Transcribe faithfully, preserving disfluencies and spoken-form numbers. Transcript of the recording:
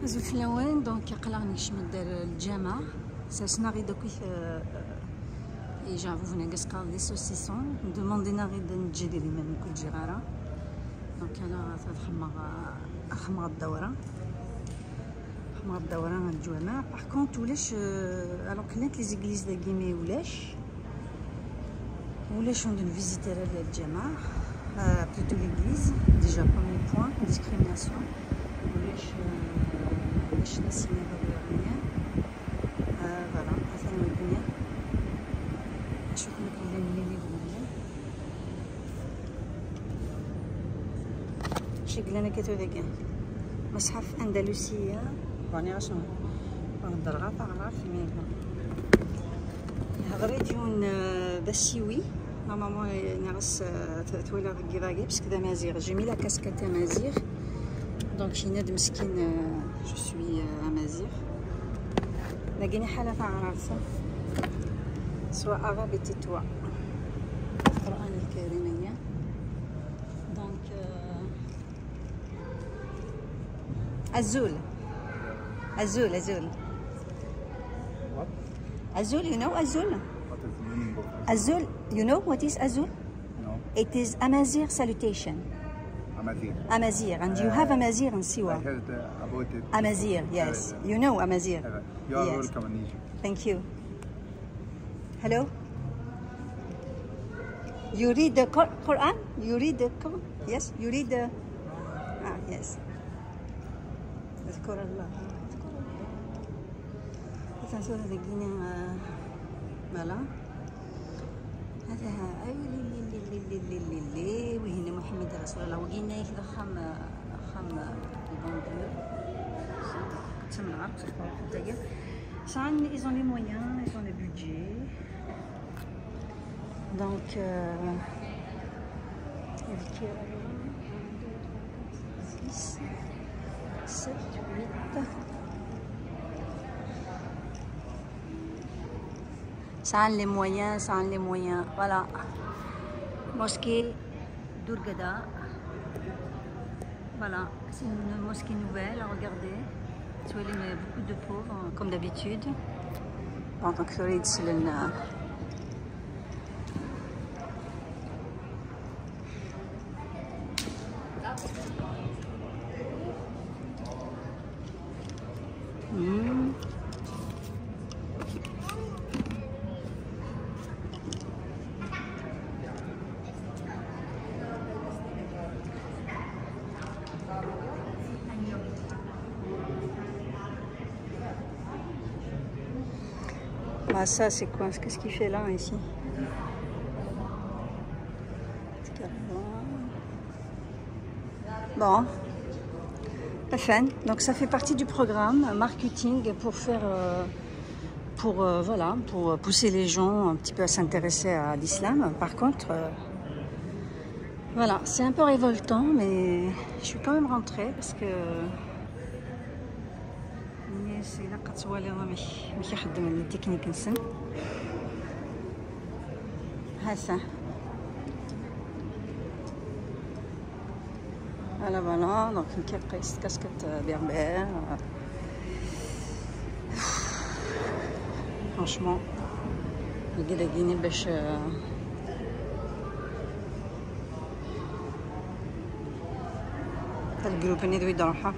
Azul fell-awen, donc aql-aɣ nekcem-d ar lǧameɛ. Sersen-aɣ-id akk i t-, ijeɛbuben-agi s qqar des saucissons. Demandin-aɣ-id ad neǧǧ idrimen, nekk ur ǧǧiɣ ara. Donc ala, ad xemmeɣ, ad xemmeɣ ddawra. Xemmeɣ ddawra n lǧameɛ. Par contre, ulac, euh, alors que llant les églises dagi, mais ulac. Ulac ur nvisiti ara lǧameɛ, euh, plutôt l'église, déjà premier point, discrimination. Ulac, euh, ulac la signature de rien. Euh, voilà, atan wagi. Acu kan llan yili deg waya. Acu yellan akka tura dagi? Mesḥaf Andalusiya. Bon, nniɣ-as ur heddreɣ ara taɛrabt, mais bon. Yehder-iyi-d yiwen, euh, d asiwi. Normalement, euh, nniɣ-as, euh, t-, twalaḍ deg iḍ-agi, parce que d amaziɣ. J'ai mis la casquette amaziɣ. Donc, yenna-d meskin, euh, je suis, euh, amaziɣ. Dagi ḥala taɛrabt. Soit arabe et tais-toi. Lquran lkarim aya. Donc, euh, Azul. Azul, Azul. What? Azul, you know Azul? What is the meaning of Azul, you know what is Azul? No. It is Amazigh salutation. Amazigh. Amazigh, and you have Amazigh in I Siwa. Heard uh, about it. Amazigh, yes. Uh, You know Amazigh. Uh, you are Yes. Welcome in Egypt. Thank you. Hello? You read the Qur- Quran? You read the Quran? Yes? You read the... Ah, yes. اذكر الله. Attention, dagini, euh, voilà. هذا ها، أي لي، لي، لي، وهنا محمد رسول الله. وقلنا ياك دخم، خم البوندور. تم العرب، c'est pas داير. Ça, ils ont les moyens, ils ont le budget. Donc, euh, avec, euh, six, sept, huit. Ça a les moyens, ça a les moyens. Voilà. Mosquée d'Hurghada. Voilà, c'est une mosquée nouvelle, regardez. Tu vois, il y a beaucoup de pauvres, comme d'habitude. Bon, donc, tura yettsellen. Hmm. Bah, ça, c'est quoi? Qu'est-ce qu'il fait là, ici? Bon. Enfin, donc ça fait partie du programme marketing pour faire, euh, pour, euh, voilà, pour pousser les gens un petit peu à s'intéresser à l'islam. Par contre, euh, voilà, c'est un peu révoltant, mais je suis quand même rentrée parce que الناس إلا قد توالي راه مش مش يخدم التكنيك نسن. هاسا. Voilà, voilà, donc une cape, casquette berbère. Franchement, نقدر باش الجروب اللي دوي دروحه.